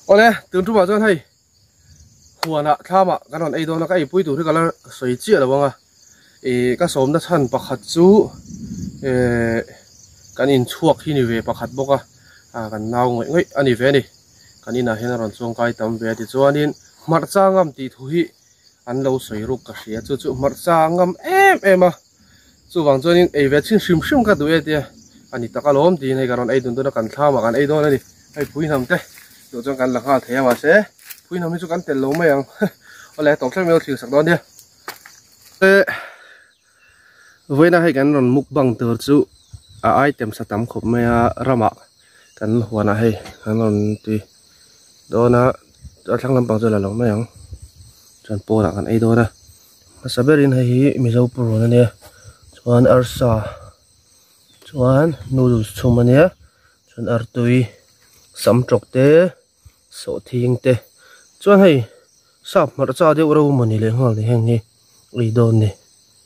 Awle tun tumah chuan hei huanah thlamah kan rawn ei dawn a ka eipui tur hi ka la sawi chiah lo ang a ih ka sawmna chhan pakhat chu eh kan inchhuak hi ni ve pakhat bawk a ah kan nau ngawih ngawih a ni ve a ni kan inah hian a rawn chuangkai tam ve a tichuanin hmarcha ngam tih thu hi an lo sawi ruk ka hria chu chu hmarcha ngam em em a chuvang chuanin ei ve chhin hrim hrim ka duh e tia a ni tak alawm tiin hei ka rawn ei dun dawn a kan thlamah kan ei dawn a ni hei phui hnam te duh chuan kan la nghal thei a mahse phui hnam hi chu kan telh lo mai ang awle tawp thleng mai thlir sak dawn nia vawiina hei kan rawn mukbang tur chu a item sa tam khawp mai a ramah kan huanah hei kan rawn ti dawn a a thlang lampang chu a la lo mai ang chuan pawnah kan ei dawn a hmasa berin hei hi mizo purun a nia chuan arsa chuan noodles chhum a nia chuan artui sam tawk te sawhthing te chuan hei sap hmarcha deuh reuh mawni leh nghal ni heng hi ei dawn ni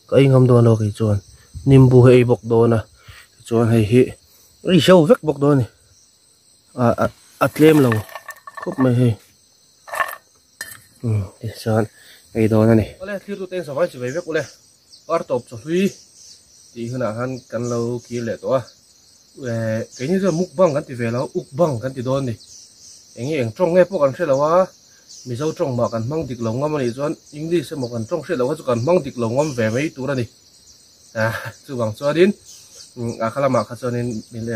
ka ei ngam dawn lo kei chuan nimbu hi ei bawk dawn a tichuan hei hi ei hlo vek bawk dawn a ni ah a tlem lo khawp mai hei umm tichuan ei dawn a ni. Awle thlir tute in savai chi ve vek ule par tawp chawhlui tih hunah khan kan lo kir leh tawh a eh keini chuan mukbang kan ti ve lo ukbang kan ti dawn a ni eng nge eng tawng nge pawh kan hre lo a mizo tawng mah kan hmang dik lo ngam a nih chuan english emaw kan tawng hriat loh kha chu kan hmang dik lo ngam ve mai tur a ni ah chuvang chuanin a kha lamah kha chuanin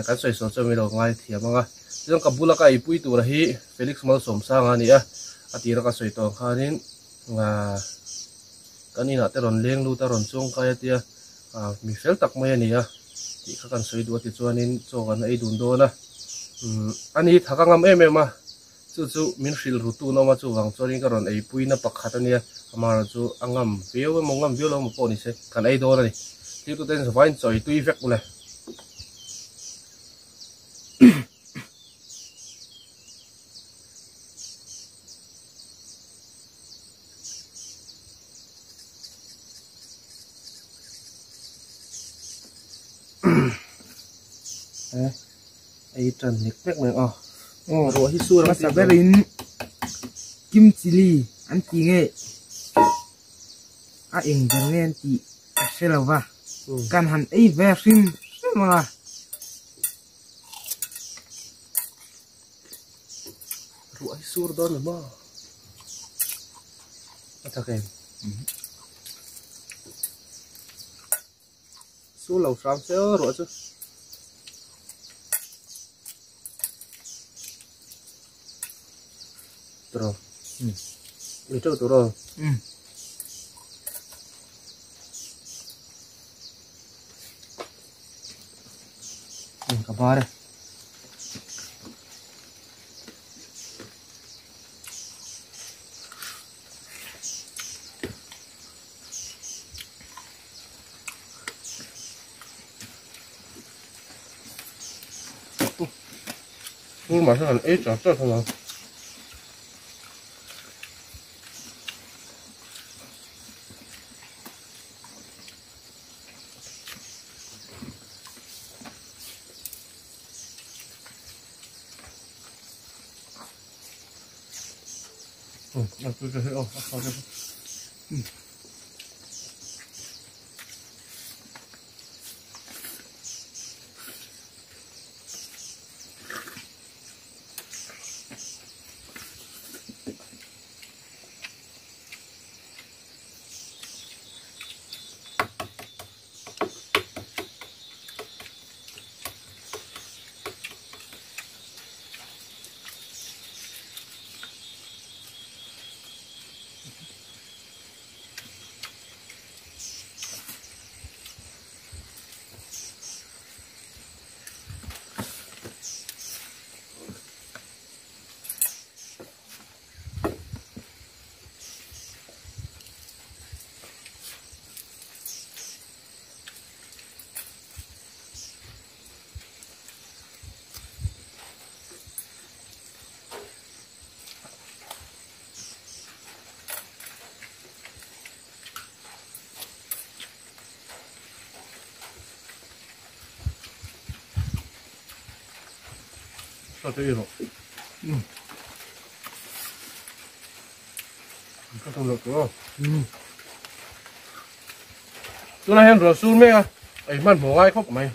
kan sawi sawi chuan min lo ngai thiam ang a tichuan ka bula ka eipui tura hi Felix Malsawmsanga a ni a, a tira ka sawi tawh ang khanin ah kan inah te rawn leng lut a rawn chuang kai a tia ah mi fel tak mai a ni a tih kha kan sawi duh a tichuanin chaw kan ei dun dawn a umm a ni tha ka ngam em em a chu chu min hrilh ru tun awm a chuvang chuanin ka rawn eipuina pakhat a nia amaherawhchu chu a ngam viau emaw ngam viau lo emaw pawh ni se kan ei dawn a ni thiltute in vain chawi tui vek ule. Ei tan nek nek mai a ruah hi sur ang hmasa berin kim chili an ti nge a eng ber nge an tih ka hre lo va kan han ei ve hrim hrim ang a. Ruah hi sur dawn lo maw? A tak em? Sur lo hram se aw ruah chu. Tro. Ui teuh tur aw. Ka bar e.马上哎，找这头了。嗯，那就这些哦，好这个，嗯。Sa te ei rawh. Ka tum loh tur aw. Tunah hian rawn sur mek a, ei hmanhmawh ngai khawp mai.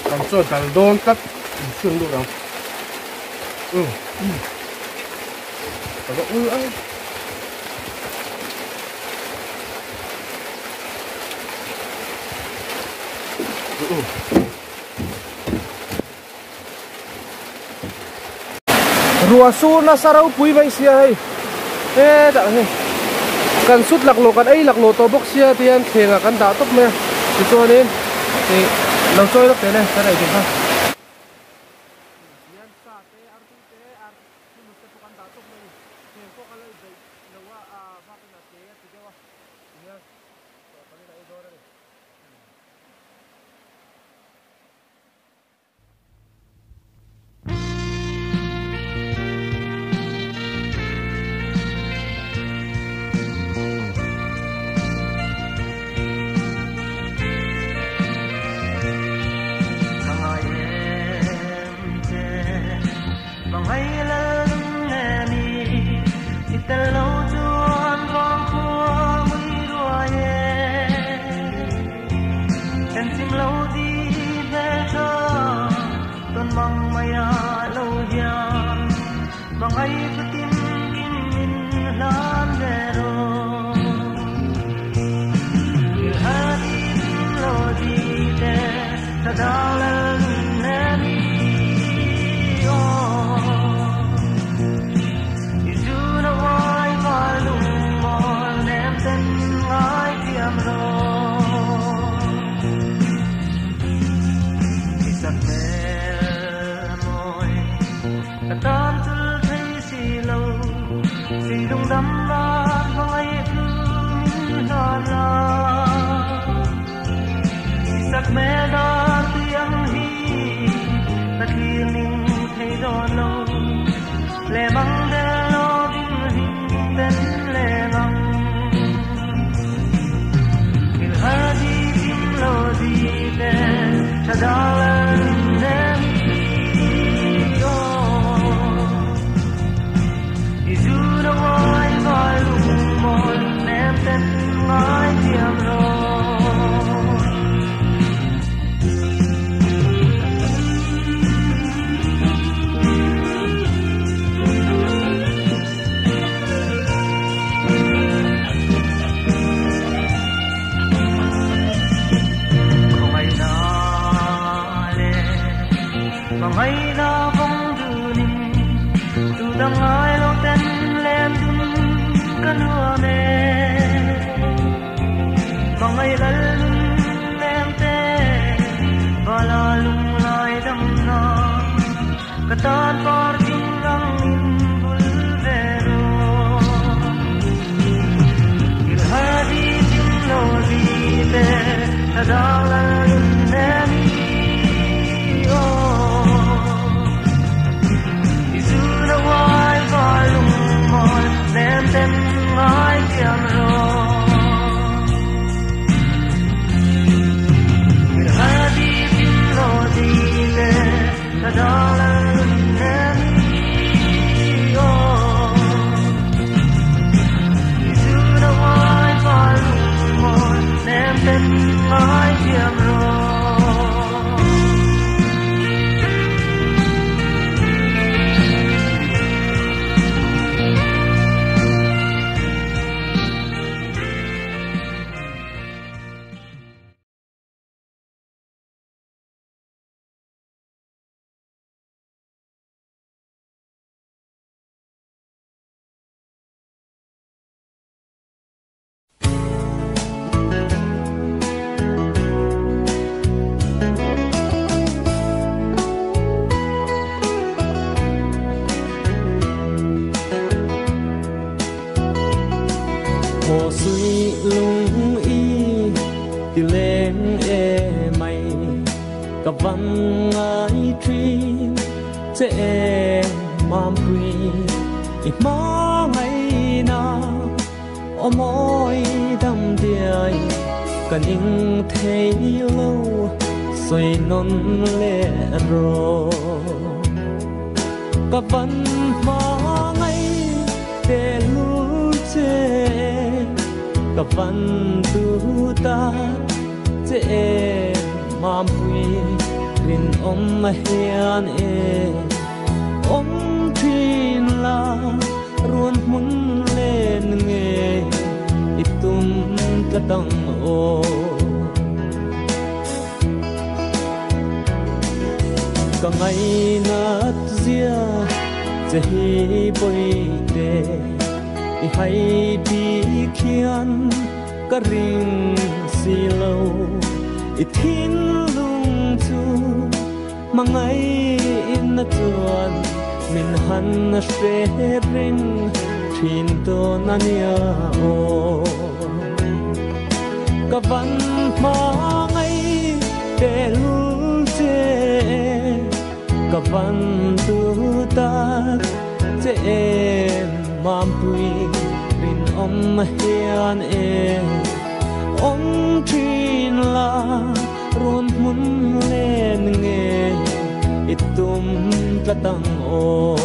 Kan chuan dal dawn tlat in chhun lut ang um ka va ul ang Ruah sur nasa ropui mai sia hei hetah hei kan sut laklawh kan ei laklawh tawh bawk sia tihian thleng ah kan dah tawp mai a tichuanin ih lo chawi lawk teh le kan ei tur kha. ti leng e mai ka van ngai thin che em mampui i hma ngai na aw mawi dam diai ka ning thei lo sawi nawn leh rawh ka van hma ngai tehlul che ka van duh ta che em mampui rinawm hian e awm thin la ruan hmun len nge i tum tlat ang aw. Ka ngainat zia che hi bawihte i hai bik hian ka ring si lo i thinlung chu hmangaihna chuan min han hre reng thin dawn a nia aw. Ka van hmangai tehlul che ka van duh tak che em mampui rinawm hian e awm thin la rawn hmun len nge i tum tlat ang aw.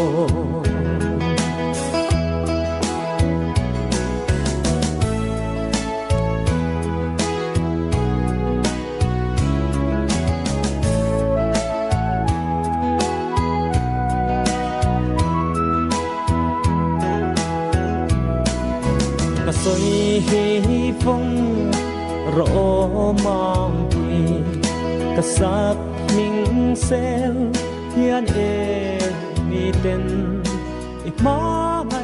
Ka sawi hi fawng rawh mangpui ka sak hming sel hian e miten i hmangaih.